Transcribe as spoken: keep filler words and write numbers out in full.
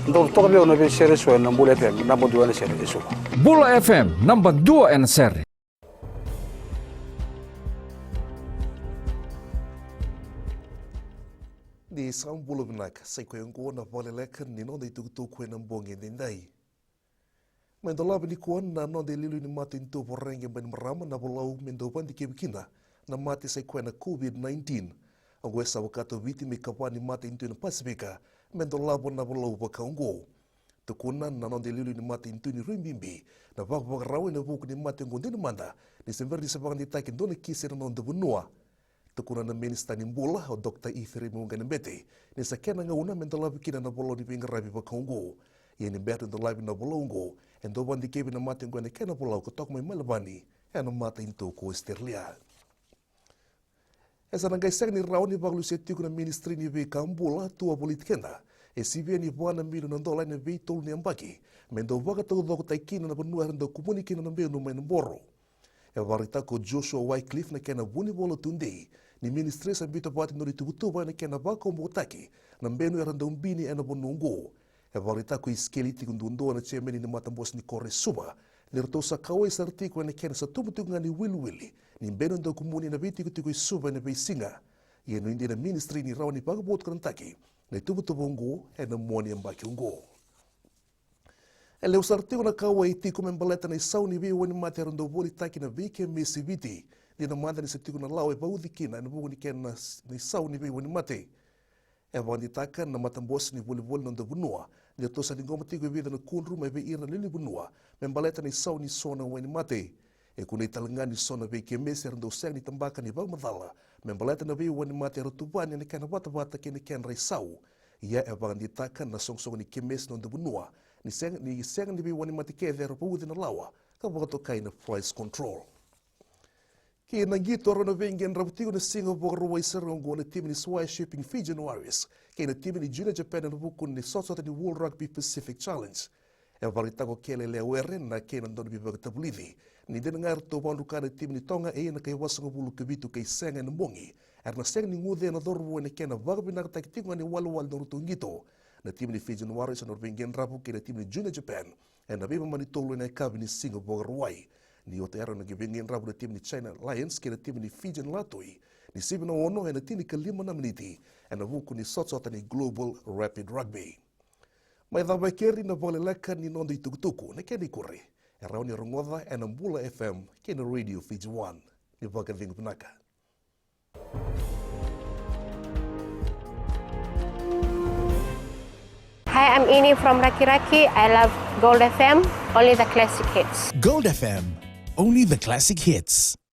Dou toka vei au na veisere eso ena Bula F M, naba dua ena sere eso. Bula F M, naba dua ena sere. Ni sa bula vinaka, sa i koya oqo na vakaleleka ni noda itukutuku ena bogi edaidai. Me dolavi nikua na noda iliuliu ni matanitu Voreqe Bainimarama na volau me dau vadikevi kina na mate sa i koya na COVID nineteen. Oqo e sa vakatau Viti me ikava ni matanitu ena Pasifika me dolava na volau vaka oqo. Tukuna na noda iliuliu ni matanitu ni rui bibi na vakavakarau ena vuku ni mate oqo dina mada ni se bera ni se vakadeitaki e dua na kisi ena noda vanua. Tukuna na minisita ni bula o Doctor Ifereimi Waqainabete ni sa kena gauna me dolavi kina na volau ni veiqaravi vaka oqo. Ia ni bera ni dolavi na volau oqo, e dau vadikevi na mate oqo ena kena volau ka toka mai Melevani ena matanitu ko Ositerelia. E sa na qai sega ni rawa ni vakalusia tiko na ministry ni veika bula, tu a voliti keda e sivia ni va na milioni na dola ena veitolu na yabaki me dau vakataucokotaki kina na vanua era dau kumuni kina na benu mai na boro. E vakaraitaka ko Joshua Wycliffe na kena vunivola tudei ni ministry sa biuta vata e dua na ituvatuva ena kena vakaukauwataki na benu era dau bini ena vanua oqo. E vakaraitaka ko Isikeli Tikuduadua na chairman ni matabose ni koro e Suva ni ratou sa kauwai sara tiko ena kena sa tubu tiko ga ni wiliwili ni benu dau kumuni ena veitikotiko e Suva ena veisiga. Ia e nuidei na ministry ni rawa ni vakavotukanataki na ituvatuva oqo ena mua ni yabaki oqo. E levu sara tiko na kauwai e tiko me baleta na isau ni veiwainimate era dau volitaki na veikemesi e Viti. Dina mada ni sa tiko na lawa e vauci kina ena vuku ni kena s-, na isau ni veiwainimate. E vakadeitaka na matabose ni volivoli na noda vanua ni ratou sa ciqoma tiko e vica na kudru mai vei ira na lewe ni vanua me baleta na isau ni so na wainimate. E kunei tale ga ni so na veikemesi era dau sega ni tabaka ni vakamacala me baleta na veiwainimate era tuvani ena kena vatavata kei na kedra isau. Ia e vakadeitaka na soqosoqo ni kemesi na noda vanua ni sega ni, sega ni veiwainimate kece era vauci na lawa ka vakatokai na price control. Kei na qito, rau na veiqaravi tiko na Siga Vakarauwai sara oqo na timi ni Swire Shipping Fijian Warriors kei na timi ni Junior Japan ena vuku ni sotasota ni World Rugby Pacific Challenge. E vakaraitaka ko Kele Lewere na kena dau ni veivakatavulici ni dina ga eratou vakadruka na timi ni Toga e ia na kai vasagavulu ka vitu kai sega ena bogi, era na sega ni guce ena cauravou ena kena vakavinakataki tiko ga na iwalewale ni nodratou qito. Na timi ni Fijian Warriors ena veiqaravi kei na timi ni Junior Japan ena veimama ni tolu ena yakavi ni Siga Vakarauwai. Ni oti era na veiqaravi na timi ni China Lions kei na timi ni Fijian Latoi ni sivi na ono ena tinikalima na miniti ena vuku ni sotasota ni Global Rapid Rugby. Mai cava e keri na vakaleleka ni noda itukutuku, na kena ikuri e rawa ni rogoca ena Bula F M kei na Radio Fiji One. Ni vakacegu vinaka. Hi, I'm Ini from Rakiraki. I love Gold F M, only the classic hits. Gold F M, only the classic hits.